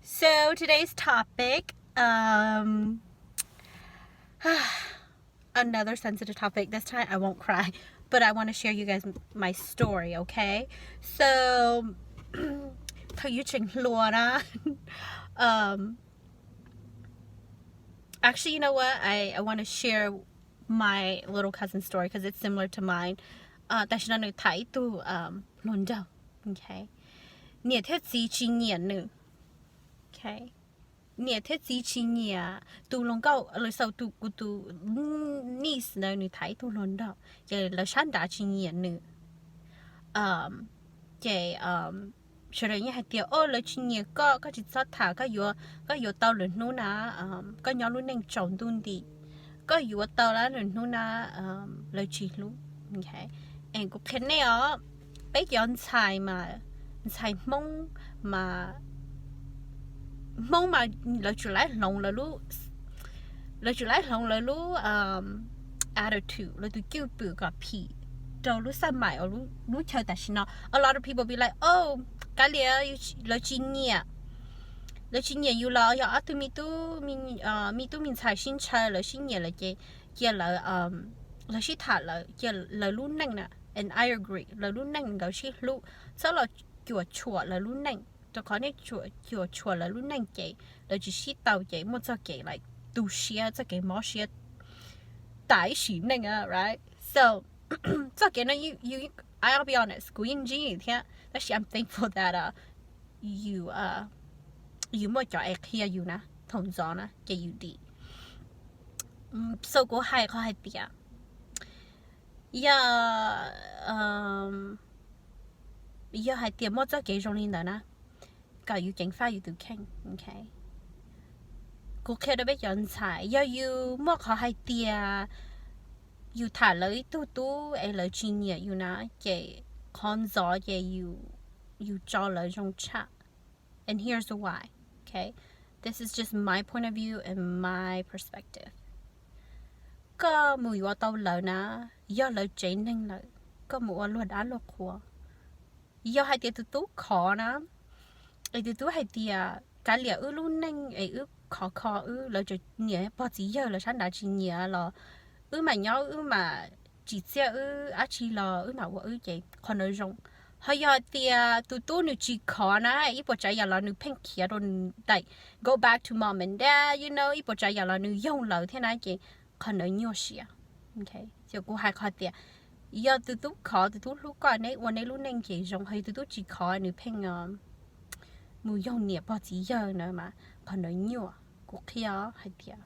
So today's topic, um, another sensitive topic. This time I won't cry, but I want to share you guys my story, okay? So, thaum yus tseem hluas na, um, actually, you know what? I, I want to share my little cousin's story because it's similar to mine. Uh, tam sim no nws tham ib tug um, hluas nraug, okay? Niam thiab txiv tsis nyiam nws, okay? Niam thiab txiv tsis nyiam tus hluas nkauj, lawv xaus tus, kuv tus niece ntawd, nws tham ib tug hluas nraug, ces lawv sab nrad tsis nyiam nws. Um, ces um, sawv daws yeej hais tias, o, lawv tsis nyiam koj, koj tsis txhob tham, koj yuav, koj yuav tau lwm hnub na, um, koj nyob lub neej tsaus ntuj nti, koj yuav tau lawm lwm hnub na, um, lawv tsis hlub. Okay. Es kuv qhia nej os, peb cov ntxhais mas, ntxhais Hmoob mas, Hmoob mas lawv tsuas laib hloov lawv lub, lawv tsuas laib hloov lawv lub um, attitude, lawv tus cwj pwm kom phim rau lub xab maim uas lub, lub chaw tam sim no. A lot of people be like, o, kav liam, lawv tsis nyiam, lawv tsis nyiam yus los yog ob tug me tub, me, uh, me tub me ntxhais sib ntshaw, lawv sib nyiam lawm ces cia lawv, um, lawv sib tham lawm, cia lawv lub neej na. And I agree, lawv lub neej nkawd sib hlub, txhob los cuam tshuam lawv lub neej, rau qhov nej cuam tshuam lawv lub neej ces lawv tsis sib tau ces muaj txoj kev like tu siab, txoj kev mob siab tas ib sim neej, right? So txoj kev no, you, you, I'll be honest, kuv yeej ntsib thiab, tab sis I'm thankful that uh, yus, uh, yus muaj cov es qhia yus na, thaum ntxov na ces yus dim. So kuv hais qhov hais tias, yog, um, yog hais tias muaj txoj kev zoo li ntawd na, kom yus ceev faj yus tus kheej, okay? Kuv qhia rau peb cov ntxhais, yog yus muaj qhov hais tias yus tham lawv ib tug tub es lawv tsis nyiam yus na, ces qhov ntxov ces yus, yus tso lawv zoo tshaj. And here's why, okay? This is just my point of view and my perspective. Koj mus yuav tau lawv na, yog lawv tsev neeg lawm, koj mus ua luag dab luag qhua. Yog hais tias tus tub khov na, es tus tub hais tias, kav liam, wb lub neej es wb khov kho wb, lawv tseem nyiam pog txiv yawg, lawv sab nrad tsis nyiam los wb mam nyob, wb mam tsim txiaj wb dab tsi los wb mam ua wb, ces qhov ntawd zoo. Ho yog tias tus tub nws tsis khov na, ib puas tsav yam los nws pheej khiav rau nws daim, go back to mom and dad, you know, ib puas tsav yam los nws yoog lawv thiab na, ces qhov ntawd nyuaj siab. Okay. Ces kuv hais qhov tias, yog tus tub khov, tus tub hlub koj, neb ua neb lub neej ces zoo, ho yog tus tub tsis khov, nws pheej mus yoog niam pog txiv yawg na mas qhov ntawd nyuaj. Kuv qhia hais tias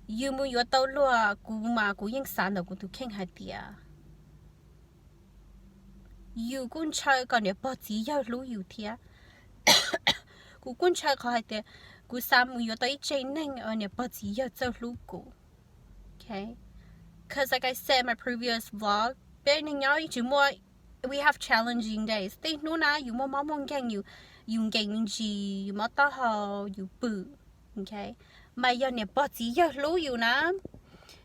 yus mus yuav tau luag, kuv mas kuv yeej xav ntawm kuv tus kheej hais tias yus kuj ntshaw kom niam pog txiv yawg hlub yus thiab. Kuv kuj ntshaw qhov hais tias kuv xav mus yuav tau ib tsev neeg niam pog txiv yawg txawj hlub kuv. Okay. Cause like I said in my previous vlog, peb neeg nyob ib tsis muaj, we have challenging days. Tej hnub na yus muaj mob muaj nkeeg, yus, yus nkees ntsis, yus mob taub hau, yus pw. Okay. Mas yog niam pog txiv yawg hlub yus na,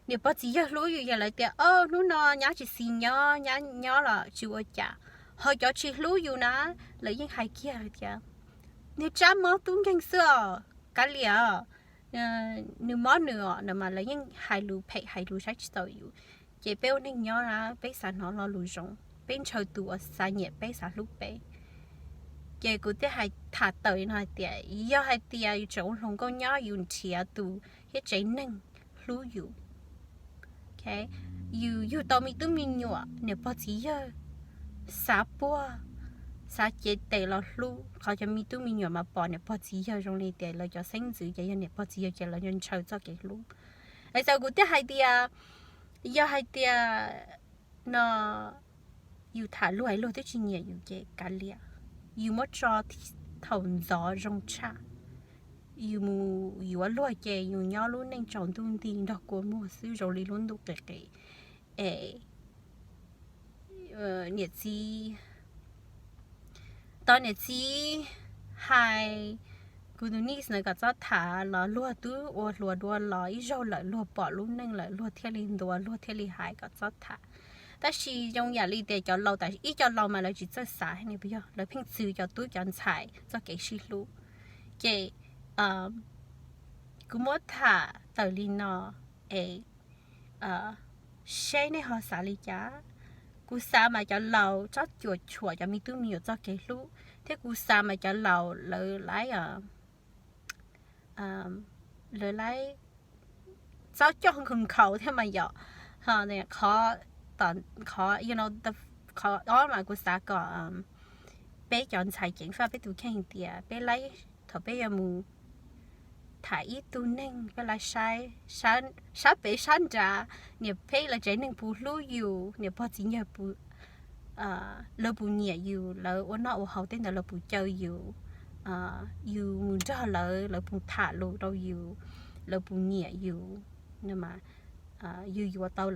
niam pog txiv yawg hlub yus, yog lawv tias, o, hnub no nyab tsis xis nyob, nyab nyob los tsis ua cas. Ho cov tsis hlub yus na, lawv yeej hais kiag tias, niag tsab mob tub nkeeg xwb os, kav liam, nws mob nws os, no mas lawv yeej hais lus phem, hais lus saib tsis taus yus. Ces peb ua neeg nyob na, peb xav hnov lo lus zoo, peb ntshaw tus uas xav nyiam peb, xav hlub peb. Ces kuv thiaj hais tham tawm no hais tias, yog hais tias yus tseem ua hluas nkauj nyob, yus nrhiav tus thiab tsev neeg hlub yus. Okay. Yus yug tau me tub me nyuam, niam pog txiv yawg xav puag, xav cev tes los hlub, qhov cov me tub me nyuam mas pom niam pog txiv yawg zoo li tias lawv cov xeeb ntxwv ces yog niam pog txiv yawg ces lawv ntshaw txoj kev hlub. Es xav kuv thiaj hais tias, yog hais tias no yus tham luag es luag twb tsis nyiam yus ces kav liam, yus muab tso thaum ntxov zoo tshaj. Yus mus yuav luag ces yus nyob lub neej tsaus ntuj nti nrog kua muag xwb zoo li lub ntuj qis qis. Es niam txiv, tau niam txiv hais kuv tus niece ntawd kom txhob tham los luag twb ua hluas dua los ib zaug lawm, luag pom lub neej lawm luag thiaj li ntuas, luag thiaj li hais kom txhob tham. Tab sis zoo yam li tias cov laus, ib co laus mas lawv tsis txawj xav ne, puas yog? Lawv pheej txwv cov tub cov ntxhais txoj kev sib hlub. Ces kuv muab tham tawm li no es seb nej ho xav li cas. Kuv xav mas cov laus txhob cuam tshuam cov me tub me nyuam txoj kev hlub, thiab kuv xav mas cov laus lawv laib, lawv laib txhob coj nkhaus nkhaus thiab mas yom. Qhov, qhov, qhov ob mas kuv xav kom peb cov ntxhais ceev faj peb tus kheej tias peb laib, thaum peb yuav mus tham ib tug neeg, peb laib sab pem sab nrad, niam peb lawv tsev neeg puas hlub yus, niam pog txiv yawg lawv puas nyiam yus, lawv ua noj ua haus tej ntawd lawv puas caw yus, yus mus nrog lawv, lawv puas tham lus rau yus, lawv puas nyiam yus, yus yuav tau,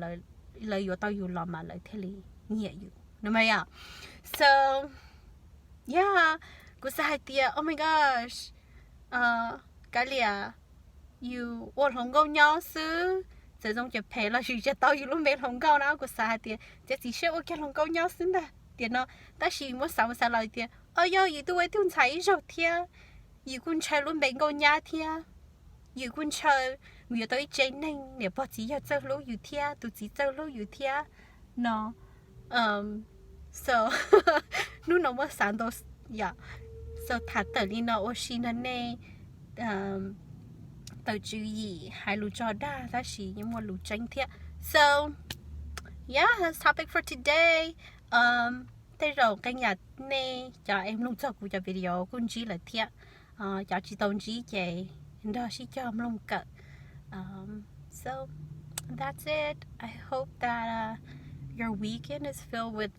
lawv yuav tau yus los mas lawv thiaj li nyiam yus no mas yom. So yeah, kuv xav hais tias oh my gosh, kav liam yus ua hluas nkauj nyob xwb, txawm zoo ces phem los yus tsis tau yus lub npe hluas nkauj na. Kuv xav hais tias txiav txim siab ua kiag hluas nkauj nyob xwb ntag tiam no. Tab sis muab xav mus xav los tias o yog yus twb ua ib tug ntxhais ib zaug thiab, yus kuj ntshaw lub npe nkauj nyab thiab, yus kuj ntshaw mus yuav tau ib tsev neeg niam pog txiv yawg txawj hlub yus thiab tus txiv txawj hlub yus thiab no. So hnub no muab xav ntau yom. So tham tawm li no ua si no nej tawm tswv yim hais lus tso dag tab sis yeej muaj lus tseeb thiab. So yeah, that's topic for today. Tej zaum qee yam nej cov es mloog txog kuv cov video kuj ntsib lawm thiab. Cov tsis tau ntsib ces nrog sib cog mloog kawm. So that's it. I hope that your weekend is filled with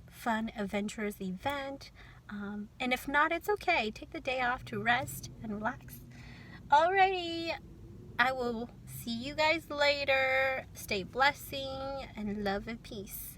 fun, adventurous event. Um, and if not, it's okay. Take the day off to rest and relax. Alrighty, I will see you guys later. Stay blessing and love and peace.